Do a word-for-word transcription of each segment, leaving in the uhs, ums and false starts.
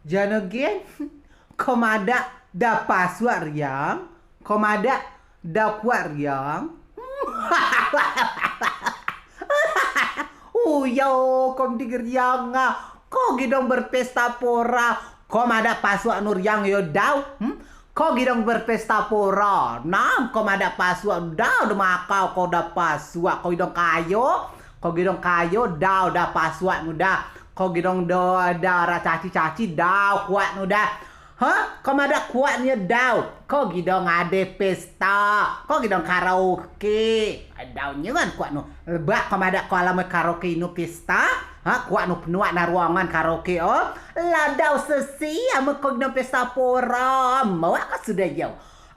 Jano gen, ko madeak dau pasuak riang, ko madeak dau kuat riang. Uyo, ko mending riang ah. Ko gidong berpesta pora, ko madeak pasuak nu riang yo dau. Hmm? Ko gidong berpesta pora, nam ko madeak pasuak nu dau, de makau ko dau pasuak, ko gidong kayo, ko gidong kayo dau, dau pasuak nu dau. Ko gidong do, dau rak caci-caci dau kuat nu dau. Ha? Ko madeak kuat nyo dau. Ko gidong ade pesta. Ko gidong karaoke. Dau nyen kuat nu. Lebak ko madeak ko alam karaoke inu pesta. Ha? Kuat nu penuak na ruangan karaoke o. Lah dau sesi amen ko gidong pesta pora. Mawak ko sudo yo.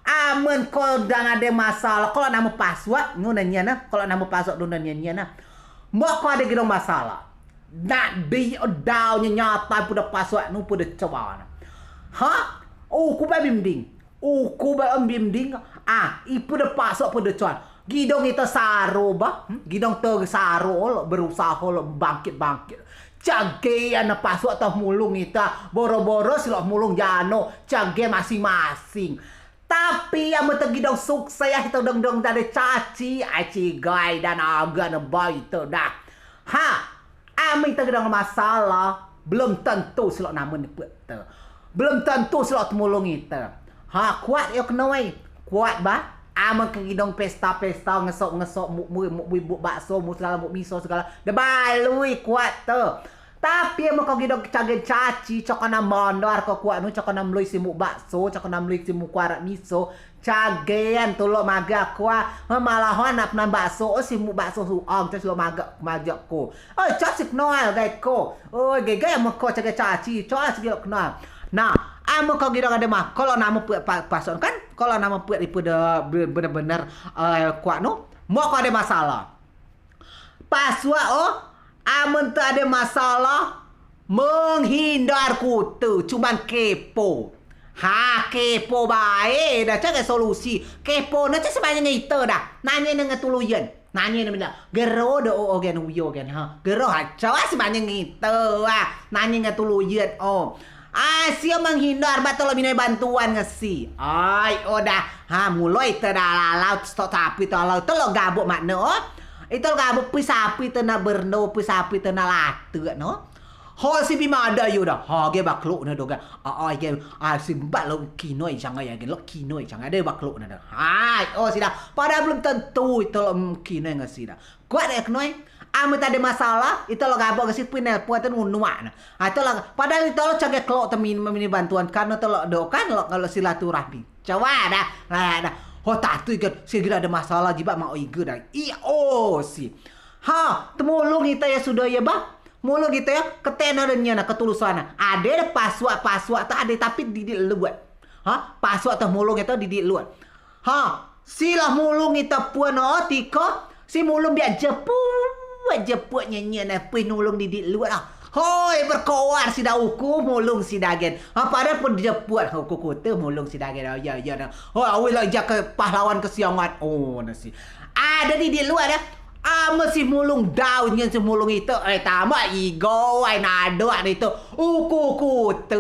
Amen ko dang ade masalah, ko lok namen pasuak, nu nanya na, ko lok namen pasuak nu nanya na. Mok ko ade gidong masalah. Nak di dau nyo nyatai pede pasuak nu pede coa na. Ha? Uku ba bimding. Uku ba bimding. Ah, i pede pasuak pede coa. Gidong ite saro ba. Hmm? Gidong te saro lok berusaho lok bangkit-bangkit. Cage ana pasuak tau mulung ite. Boro-boro si lok mulung jano. Cage masing-masing. Tapi amen tegidong sukses, tegidong dong ade caci, ai cigai dan aga ne bai te dah. Ha, amen tegidong masalah, belum tentu si lok namen pek te. Belum tentu si lok temulung ite. Ha, kuat yo kenoi. Kuat ba. Amen tegidong pesta-pesta, ngesok-ngesok, muk mui, muk bui, muk bakso, muk segala, muk miso segala. De balui kuat te. Tapi amen ko gidong cagen caci, cako nam mondar ko kuat nu, cako nam lui si muk bakso, cako nam lui si muk kuarak miso, cagen tu lok magea ko, ah. Malahan nak penan bakso, o si muk bakso suang, cak si lok magea, magea ko. Oi, cak si kenal gai ko. Oi, gegai amen ko cagen caci, cak si gilok kenal. Nah, amen ko gidong ade ma, ko lok namen pek pa-, pason kan, ko lok namen pek ipe de be-, bener-bener, eh, kuat nu, mok ko ade masalah. Pasuak o, amen te ade masalah, menghindar kute, cuman kepo. Ha, kepo bae, dah cak solusi. Kepo ne cak sebanyak ngite dah. Nanye ne ngetuluyen. Nanye ne benda. Gero de o, o gen uyo gen, ha. Gero ha, cak sebanyak ngite, ah. Nanye ngetuluyen, o. Ai, sio menghindar ba telo minoi bantuan ngesi. Ai, o dah. Ha, muloi te dah lalau, stok sapi te lalau, te lok gabuk mak ne, o. Ite lok gabuk pui sapi te nak berno, pui sapi te nak latek, no. Ho si bi madeak yo dah. Ha, ge bakluk ne do ga. A, a, ge, a, si bat lok kinoi jangai ya, ge lok kinoi jangai. Ade bakluk ne dah. Hai, o si dah. Padahal belum tentu ite lok, mm, kinoi ngesi dah. Kuat de kenoi. Amen te ade masalah, ite lok gabuk ngesi pui nelpon te nunuak ne. Ha, ite lok, padahal ite lok cage kelok te min-, minoi bantuan kan, ite lok do kan, lok, lok silaturahmi. Coa dah, nah, dah. Ho tatu ikan, si gila ade masalah jibeak mak o iga dah. I o si. Ha, temulung ite yo sudo yo ba. Mulung ite yo, keten ade nien ne ketulusan ne. Ade de pasuak-pasuak te ade tapi didik luat. Ha, pasuak te mulung ite didik luat. Ha, si lah mulung ite pun o tiko, si mulung biak jeput, jeput nyenyen ne pui nulung didik luat ah. Hoi, berkoar si dah uku, mulung si dagen. Ha, padahal pun jeput, uku kute mulung si dagen. Oh, ya, ya, dah. Hoi, awei lah jak ke pahlawan kesiangan. Oh, nasi. Ade didik luat dah. Amen si mulung dau nyen si mulung ite, eh, tambah igo, ai nadok ade ite. Uku kute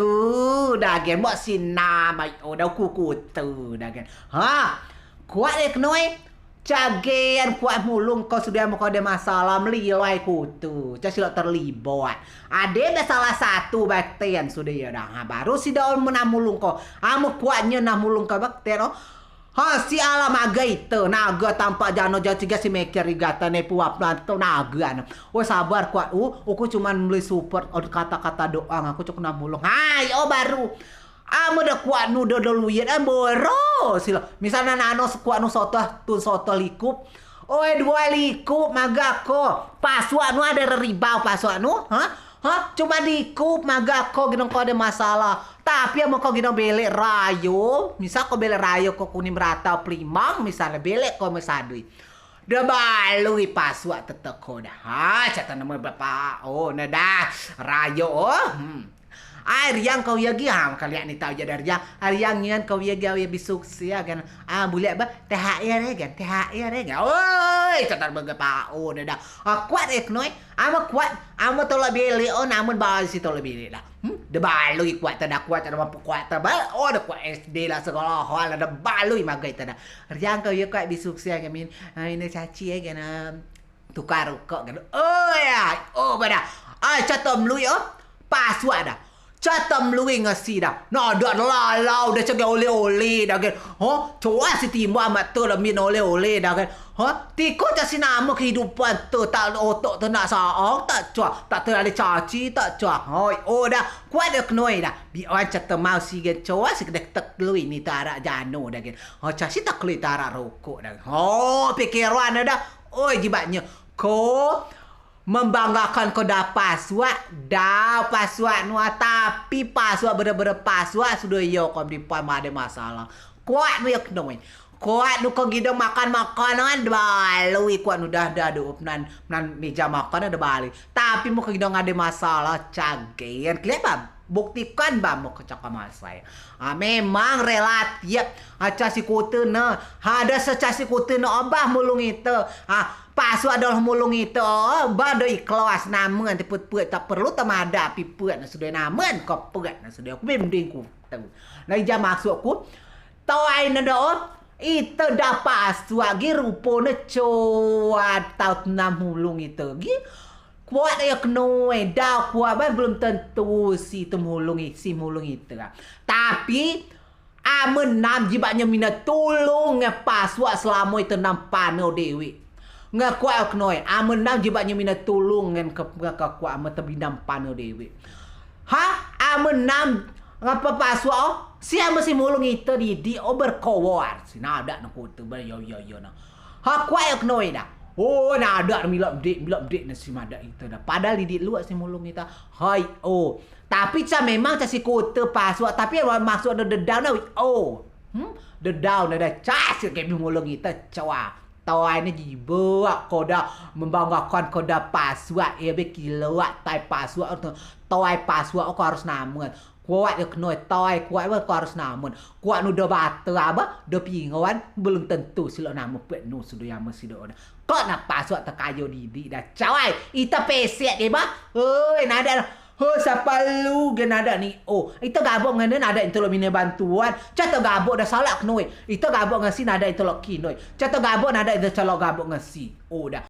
dagen, mok si nam, ai, o, dah uku kute dagen. Ha, kuat de kenoi. Cagen kuat mulung ko sudo amen ko ade masalah melilai kute. Cak si lok terlibat. Ade be salah satu baten sudo yo dah. Ha, baru si dah menamulung ko. Amen kuat nyen namulung ko baten o. Ha, si alam agai te, naga tampak jano jano cigai si meker igatan ne puap lanto naga ne. O sabar kuat u, uku cuman meli support, o kata-kata doang, uku cak namulung. Hai, o baru. Amen de kuat nu de, de luyet, eh, boro, silo. Misal ne nano sekuat nu sotoh, tun sotoh likup. Oi, duai likup, magea ko. Pasuak nu ade reribau pasuak nu, ha? Ha? Cuman likup, magea ko, gidong ko ade masalah. Tapi amen ko gidong belek rayo, misal ko belek rayo ko Kuning Merata, Pelimang, misal ne belek ko mesadui. De balui pasuak te teko dah. Ha, cak te namo bapak. O, ne dah. Rayo, o. Hmm. Ai, riang ko yo gi, ha, kaliak ni tau yo dah riang. Ai, riang nien ko yo gi, awei bi sukses, gen. Ah, buliak ba, T H R, gen. T H R, gen. Oi, cak te namo bapak. O, ne dah. Ah, kuat, eh, kenoi. Amen kuat, amen tolak belek, o, namen ba si tolak belek dah. Hmm? De balui kuat te da, kuat te da, mampu kuat te ba. Oh, de kuat S D lah, sekolah hal de balui magai te da. Riang ko yo kuat bi sukses ke min. Ah, ine caci e kena tukar rukok kena. Oh ya, oh bada. Ai, cato melui oh. Pasuak da. Cato melui ngesi da. Nadeak lalau da, cak oleh-oleh da gen. Ho, coa si timbang amat tu da min oleh-oleh da gen. Ho, tiko cak si nama kehidupan tu, tak otok tu nak saong, tak coa, tak tu ada caci, tak coa. Hoi, oh da. Kuat de kenoi da. Bi an cato mau si gen, coa si kedek tek lui ni tarak jano da gen. Ho, caci tak lui tarak rokok da. Ho, pikiran da. Oi, jibatnyo. Ko membanggakan ko da pasuak, da pasuak nu, tapi pasuak bener-bener pasuak sudo yo ko di pan ade masalah. Kuat nu yo kenoi. Kuat nu ko gidong makan makanan, balui kuat nu dah, dah, do, nan, nan meja makan dah balui. Tapi mu ko gidong ade masalah, cagen. Keliak ba, buktikan ba mu ko cakap masai. Ah, memang relatif. Ah, caci kute ne. Ade secaci kute ne obah mulung ite. Ah, pasuak ade mulung ite. Oh, ba do ikhlas namen te put-put tak perlu temada pi put ne sudo namen ko put ne sudo. Aku mending kute. Lai jam masuk ku. Toai ne do. Ite da pasuak gi rupo ne coa tau tenam mulung ite gi. Kuat yo kenoi, da kuat ba belum tentu si temulung i-, si mulung ite. Tapi amen nam jibeak nyo mino tulung ngen pasuak selamo ite nam paneu dewek. Ngen kuat yo kenoi, amen nam jibeak nyo mino tulung ngen ke, ngen ke kuat amen tebinam paneu dewek. Ha, amen nam ngapa pasuak o, si amen si mulung ite didik o berkowar, si nadeak ne kute ber yo, yo, yo, no. Ha, kuat yo kenoi da. Oh, nadeak milok dek, milok dek ne si madeak ite da. Padahal didik luak si mulung ite. Hai, oh. Tapi ca memang ca si kute pasuak, tapi maksud ne dedau ne, oh. Hmm? Dedau ne da ca si kemi mulung ite, coa. Toai ne jibeak ko da membanggakan ko da pasuak, yo be kiloak tai pasuak, toai pasuak ko harus namen. Kuat yo kenoi toai, kuat yo ko harus namen. Kuat nu do bate aba, do pingoan, belum tentu si lok namen pet nu sudo yo amen si do da. Kok nak pasuak tekayo didik da, coa. Ite pesek de ba. Oi, nadeak. Ho, sapa lu gen nadeak ni. Oh, ite gabok ngen ne nadeak ite lok mine bantuan. Ca te gabok da salak kenoi. Ite gabok ngen si nadeak ite lok kinoi. Ca te gabok nadeak ite calok gabok ngen si. Oh, da.